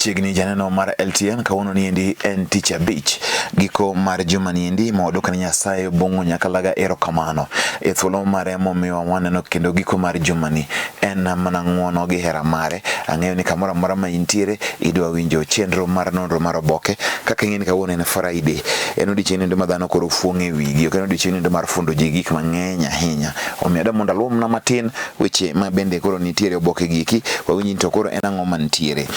Machiegni janeno mar LTN kawuono niendi en tich abich giko mar juma niendi ma waduoko ne Nyasaye Obong'o Nyakalaga erokamano e thuolo mare momiwa waneno kendo giko mar jumani en mana ng'uono gi hera mare. Ang'eyo ni kamoro amora ma intiere idwa winjo chenro mar nonro mar oboke kaka ing'e ni kawuono en Friday en odiechieng' nindo ma dhano koro fuong'e wigi ok en odiechieng' nindo mar fundo ji gik mang'eny ahinya omiyo adwa mondo aluomna matin weche ma bende koro nitiere oboke gieki wawinj ni to koro en ang'o mantiere.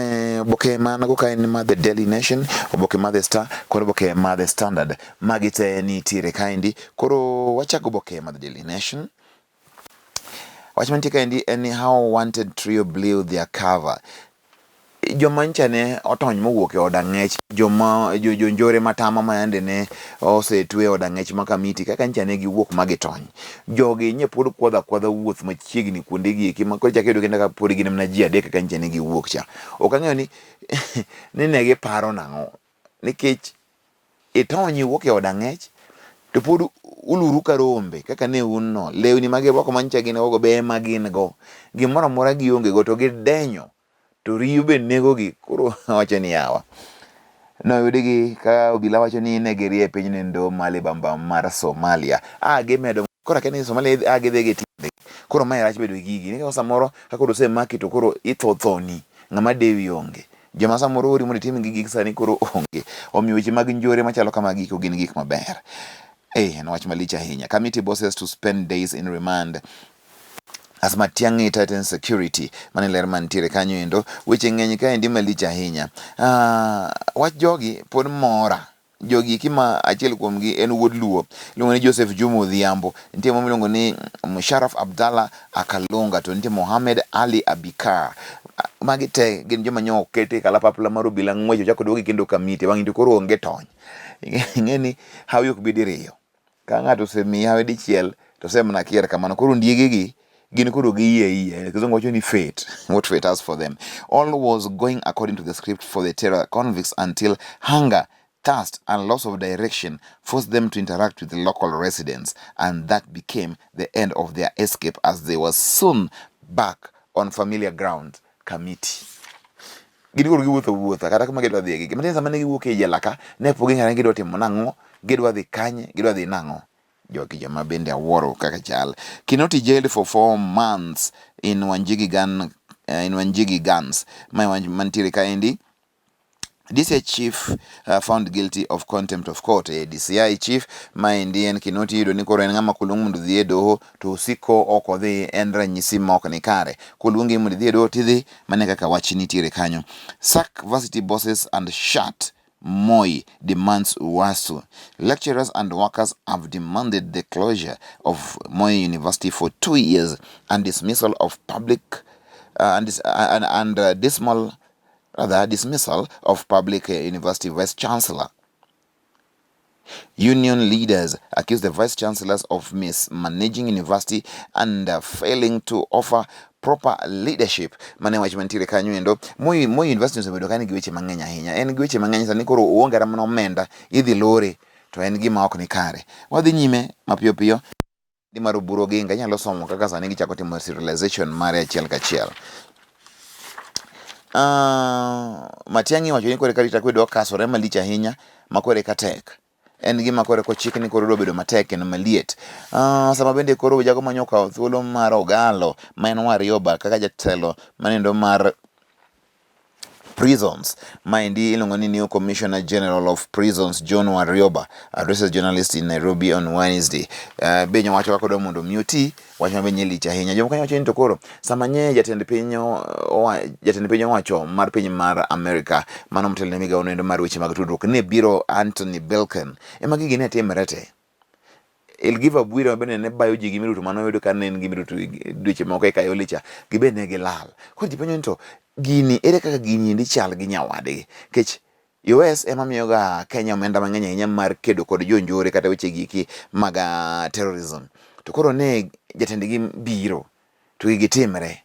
Oboke ma an go ka en ma The Daily Nation, oboke ma The Star kod oboke ma The Standard. Magi te nitiere kaendi. Koro wachako oboke ma The Daily Nation. Wach mantie kaendi en ni how wanted trio blew their cover. Joma ncha ne otony mowuok e od ang'ech, joma jonjore matama ma yande ne osetwe e od ang'ech ma Kamiti kaka ncha ne giwuok ma gitony. Jogi nye pod kwadho akwadha wuoth machiegni kuonde gi eki ma koro ichako iyudo kendo ka pod gin mana ji adek kaka ncha ne giwuok cha. Ok ang'eyo ni ni ne giparo nang'o nikech itony iwuok e od ang'ech to pod uluru ka rombe kaka ne un no. Lewni ma girwako ma ncha gin go be ema gin go. Gimoro amora gionge go to gidenyo. To riyo be negogi. Koro awacho ni yawa. Noyudgi ka obila wacho ni ne girie piny nendo Mali bamba mar Somalia. A gimedo koro akia ni Somalia a gidhi gi tiendgi. Koro mae rach bedo gi gigi. Nikech samoro ka koro osemaki to koro itho thoni. Ng'ama dewi onge. Joma samoro ori mondo itim gi gik sani koro onge. Omiyo weche mag njore machalo kamagi ok gin gik maber. Eh, en wach malich ahinya. Committee bosses to spend days in remand as Matiang'i tightens security. Mano e ler mantiere kanyo endo. Weche ng'eny kaendi malich ahinya. Wach jogi pod mora. Jogi eki ma achiel kuomgi en wuod Luo. Iluongo ni Joseph Juma Odhiambo. Nitie moro miluongo ni Musharraf Abdallah Akalunga to nitie Mohamed Ali Abikar. Magi te gin joma nyo oket e kalapapla mar obila ng'wech ochako duogi kendo Kamiti. Wang'ni to koro onge tony. Ing'e ni hawi ok bi diriyo. Ka ng'ato osemiyi hawi dichiel to osemana kier kamano. Koro ondiege gi gin koro giyie ayie. Kizungu wacho ni fate. What fate has for them. All was going according to the script for the terror convicts until hunger, thirst and loss of direction forced them to interact with the local residents, and that became the end of their escape as they were soon back on familiar ground, Kamiti. Gin koro giwuotho wuotha kata kuma gidwa dhiye gi. Matin sama ne giwuok e jela ka, ne pok ging'eyo ni gidwa timo nang'o, gidwa dhi kanye, gidwa dhi nang'o. Jogi joma bende awuoro kaka chal. Kinoti jailed for 4 months in Wanjigi gun, in Wanjigi guns. Mae mantiere kaendi. DCI chief found guilty of contempt of court. DCI chief maendi en Kinoti iyudo ni koro en ng'ama koluong mondo odhi e doho to osiko ok odhi en ranyisi ma ok ni kare. Koluongi mondo idhi e doho tidhi mane kaka wach nitiere kanyo. Sack varsity bosses and shut Moi demands UASU. Lecturers and workers have demanded the closure of Moi University for 2 years and dismissal of public and, and dismal rather dismissal of public university vice chancellor. Union leaders accuse the vice chancellors of mismanaging university and failing to offer proper leadership. Mane wach mantiere kanyo endo. Moi University osebedo ka nigi weche mang'eny ahinya. En gi weche mang'eny sani koro oonge kata mana omenda idhi lore to en gima ok ni kare. Wadhi nyime mapiyo piyo mar Oburu Oginga inyalo somo kaka sani gichako timo serialization mare achiel kachiel. Matiang'i wacho ni koro eka arita kwe dwa kasore malich ahinya ma koro eka tek. En gima koro kochik ni koro dwa bedo matek kendo maliet. Sama bende koro jago manyo okawo thuolo mar Ogalo ma en Warioba kaka jatelo manendo mar prisons. Maendi iluongo ni new Commissioner General of Prisons John Warioba addresses journalists in Nairobi on Wednesday. Be nyowacho kaka odwa mondo mi oti wach ma be lich ahinya. Jomoko wacho ni to koro sama nye jatend piny owacho mar piny mar Amerika mano motelo ne migawo noendo mar weche mag tudruok ne biro Anthony Blinken ema gigi ne timre te. Elgiva Bwire ma bende ne bayo ji gi mirutu mane oyud ka ne en gi mirutu dweche moko e Kayole cha gibe ne gilal. Koro ji penjo ni to gini ere kaka gini endi chal gi nyawadgi? Nikech US ema miyoga Kenya omenda mang'eny ahinya mar kedo kod jonjore kata weche giki mag terrorism. To koro ne jatendgi biro to gigi timre.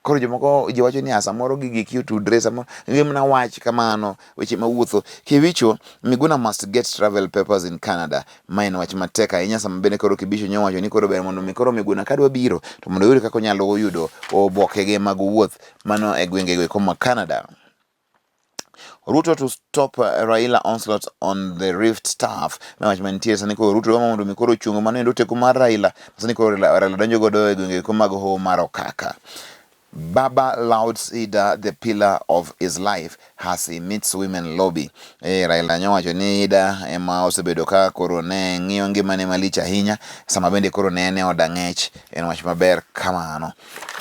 Koro jomoko ji wacho ni ah, samoro gigi eki otudre, samoro gin mana wach kamano, weche mawuotho. Kiwicho, Miguna must get travel papers in Canada. Ma en wach matek ahinya sama bende koro Kibicho nyowacho ni koro ber mondo mi koro Miguna kadwa biro to mondo oyud kaka onyalo yudo obokege mag wuoth mano e gwengego eko ma Canada. Ruto to stop Raila onslaught on the Rift staff. Ma wach mantie sani koro Ruto dwa mondo mi koro ochung mano endo teko mar Raila. Sani koro Raila donjo godo e gwenge mag Hoho mar Okaka. Baba lauds Ida the pillar of his life as he meets women lobby. Eh, Raila nyowacho ni Ida ema osebedo ka koro ne ng'iyo ngimane malich ahinya sama bende koro ne en e od ang'ech. En wach maber kamano.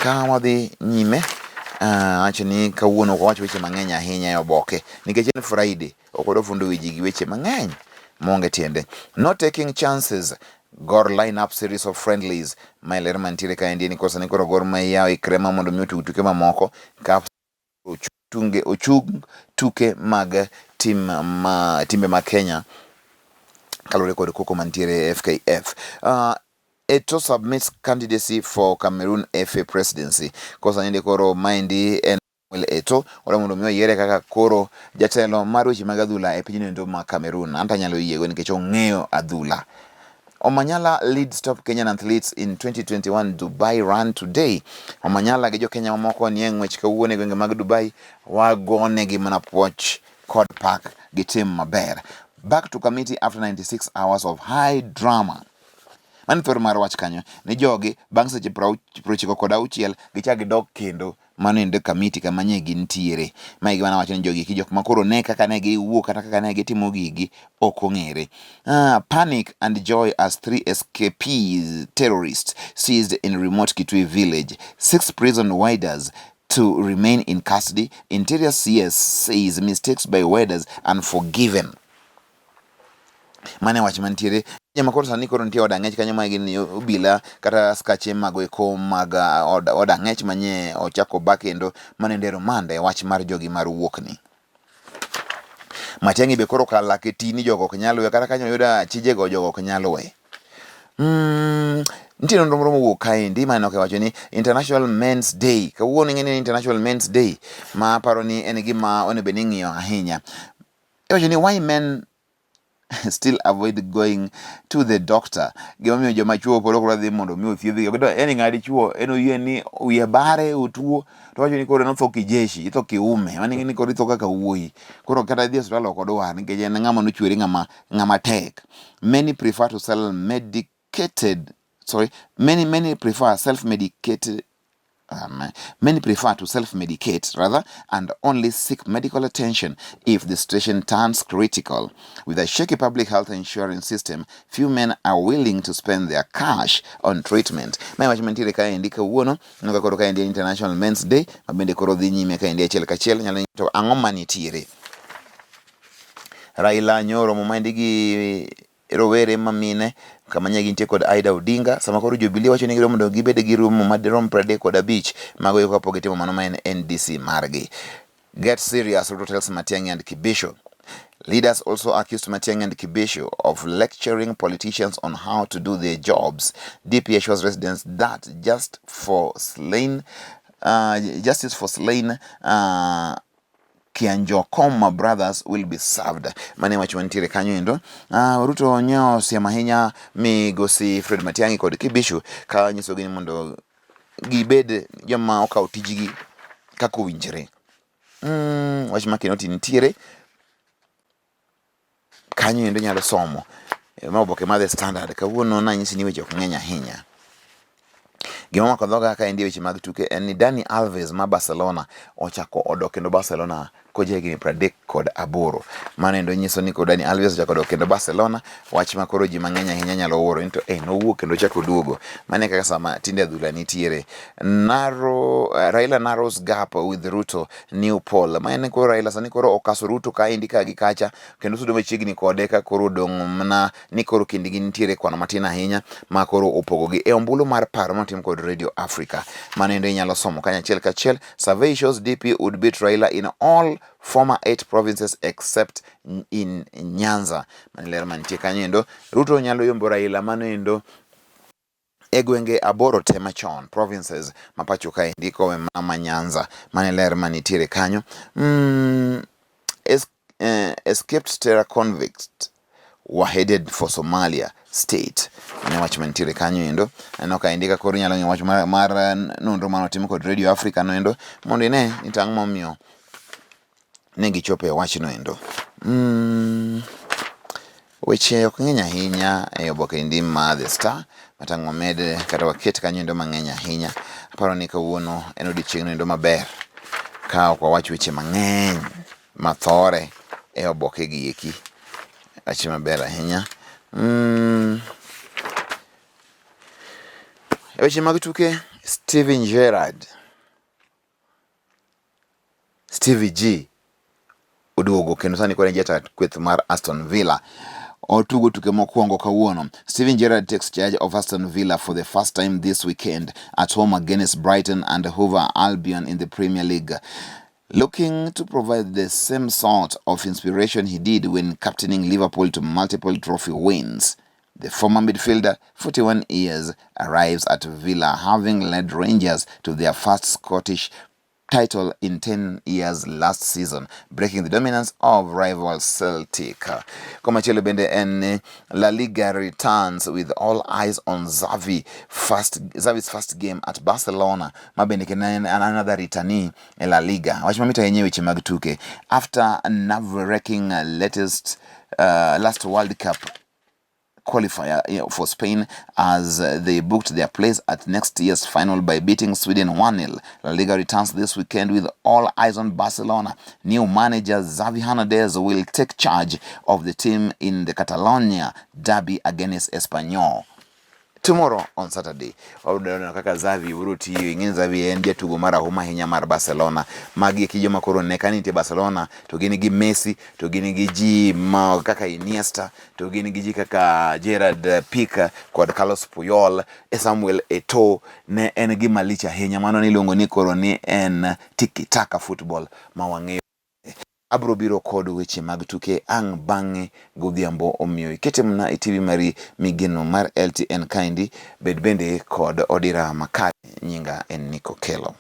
Ka wadhi nyime, awacho ni kawuono ok wawach weche mang'eny ahinya e oboke nikech en Friday, ok wadwa fundo wi ji gi weche mang'eny maonge tiende. No taking chances, Gor line up series of friendlies. Mae ler mantiere kaendi ni kosa ni koro Gor Mahia oikre ma mondo mi otug tuke mamoko ka ochunge ochung tuke mag tim ma timbe mag Kenya kaluwore kod koko mantiere e FKF. Eto'o submits candidacy for Cameroon FA presidency. Kosa nende koro maendi en Samuel Eto'o ora mondo mi oyiere kaka koro jatelo mar weche mag adhula e piny endo ma Cameroon. Anto anyalo yiego nikech ong'eyo adhula. Omanyala leads top Kenyan athletes in 2021 Dubai Run today. Omanyala gi jo Kenya mamoko nie ng'wech kawuono e gwenge mag Dubai wagonegi mana puoch kod pak gi tim maber. Back to committee after 96 hours of high drama. Mano thor mar wach kanyo ni jogi bang' seche 96 gichak gidok kendo mano endo kamiti kama nye gintiere. Mae gima nawacho ni jogi eki jok ma koro ne kaka ne giwuok kata kaka ne gitimo gigi ok ong'ere. Panic and joy as three escapees terrorists seized in remote Kitui village. Six prison warders to remain in custody. Interior CS says mistakes by warders unforgiven. Mano e wach mantiere. Joma koro sani koro nitie od ang'ech kanyo ma gin obila kata askache mago eko mag od ang'ech manye ochako ba kendo mano endo romande wach mar jogi mar wuokni. Matiang'i be koro okalo lake ti ni jogo ok nyal we kata kanyo oyudo achijego jogo ok nyal we. Nitie nonro moro mowuok kaendi maneno kiwacho ni International Men's Day. Kawuono ing'e ni International Men's Day ma aparo ni en gima onego bed ni ing'iyo ahinya. Iwacho ni why men still avoid going to the doctor. Gimomiyo joma chuo pod ok dwa dhi mondo mi othiedhgi. Yani ng'a dichuo en oyie ni wiye bare otuo to wacho ni koro en otho kijeshi, itho kiume. Mano ni koro itho kaka wuoyi. Koro kata dhi e osiptal ok odwar nikech en ng'ama nochwere ng'ama ng'ama tek. Many prefer to sell medicated sorry many prefer self medicated many prefer to self-medicate rather and only seek medical attention if the situation turns critical. With a shaky public health insurance system, few men are willing to spend their cash on treatment. Mae wach mantiere kaendi kawuono, ineno ka koro kaendi en International Men's Day, ma bende koro dhi nyime kaendi achiel kachiel, nyalo to ang'o manitiere. Raila nyoro maendi gi rowere ma mine kama nye gintie kod Aida Odinga sama koro Jubilee wacho ni gidwa mondo gibed gi romo madirom 35 mago eko kapok gitimo mano ma en NDC margi. Get serious, Ruto tells Matiang'i and Kibisho. Leaders also accused Matiang'i and Kibisho of lecturing politicians on how to do their jobs. DP assures residents that justice for slain Kianjokoma brothers will be served. Mane wach mantiere kanyo endo. Ruto nyo osiemo ahinya migosi Fred Matiang'i kod Kibishu ka nyisogi ni mondo gibed joma okawo tijgi kaka owinjore. Wach ma Kinoti nitiere kanyo endo inyalo somo ma oboke mar The Standard. Kawuono nanyisi ni weche ok ng'eny ahinya. Gima omako dhoga kaendi e weche mag tuke en ni Dani Alves ma Barcelona ochako odok kendo Barcelona koja higni 38. Mano endo nyiso ni koro Dani Alves ochako odok kendo Barcelona, wach ma koro ji mang'eny ahinya nyalo wuoro ni to eh nowuok kendo ochako oduogo. Mano e kaka sama tinde adhula nitiere. Raila narrows gap with Ruto new poll. Ma en koro Raila sani koro okaso Ruto kaendi ka gi kacha kendo sudo machiegni kode ka koro odong' mana ni koro kindgi nitiere kwano matin ahinya ma koro opogogi e ombulu mar paro motim kod Radio Africa. Mano endo inyalo somo kanyo achiel kachiel. Survey shows DP would beat Raila in all former 8 provinces except in Nyanza. Mano ler mantie kanyo endo. Ruto nyalo yombo Raila mano endo E gwenge aboro te machon, provinces, ma pacho kaendi kowe mana ma Nyanza. Mano e ler manitiere kanyo. Escaped terror convicts were headed for Somalia state. Mano e wach manitiere kanyo endo. Aneno ka indika koro inyalo ng'iyo wach mar nonro mane otim kod Radio Africa no endo mondo ine ni to ang'o momiyo ne gichopo e wachno endo. Weche ok ng'eny ahinya e oboke endi mar The Star matang' wamed kata waket kanyo endo mang'eny ahinya. Aparo ni kawuono en odiochieng' endo maber ka ok wawach weche mang'eny mathore e oboke gi eki. Wach maber ahinya. E weche mag tuke, Steven Gerrard Stevie G oduogo kendo sani koro en jata kweth mar Aston Villa. Otugo tuke mokwongo kawuono. Steven Gerrard takes charge of Aston Villa for the first time this weekend at home against Brighton and Hove Albion in the Premier League. Looking to provide the same sort of inspiration he did when captaining Liverpool to multiple trophy wins. The former midfielder, 41 years, arrives at Villa having led Rangers to their first Scottish title in 10 years last season, breaking the dominance of rival Celtic. Komachielo bende en ni La Liga returns with all eyes on Xavi's first game at Barcelona, ma bende kendo en another returnee e La Liga. Wach mamit ahinya e weche mag tuke. After nerve-wracking latest last World Cup qualifier for Spain as they booked their place at next year's final by beating Sweden 1-0. La Liga returns this weekend with all eyes on Barcelona. New manager Xavi Hernandez will take charge of the team in the Catalonia derby against Espanyol tomorrow on Saturday. Wabiro neno kaka Xavi biro tiyo. Ing'e ni Xavi en jatugo marahuma ahinya mar Barcelona. Magi eki joma koro ne ka nitie Barcelona to gin gi Messi, to gin gi ji ma kaka Iniesta, to gin gi ji kaka Gerard Pique kod Carlos Puyol, Samuel Eto'o. Ne en gima lich ahinya. Mano niluongo ni koro ni en tiki taka football ma wang'eyo. Abro biro kod weche mag tuke ang' bang'e godhiambo, omiyo ikete mana e TV mari migeno mar LTN kaendi. Bed bende kod odira makare. Nyinga en Nico Kello.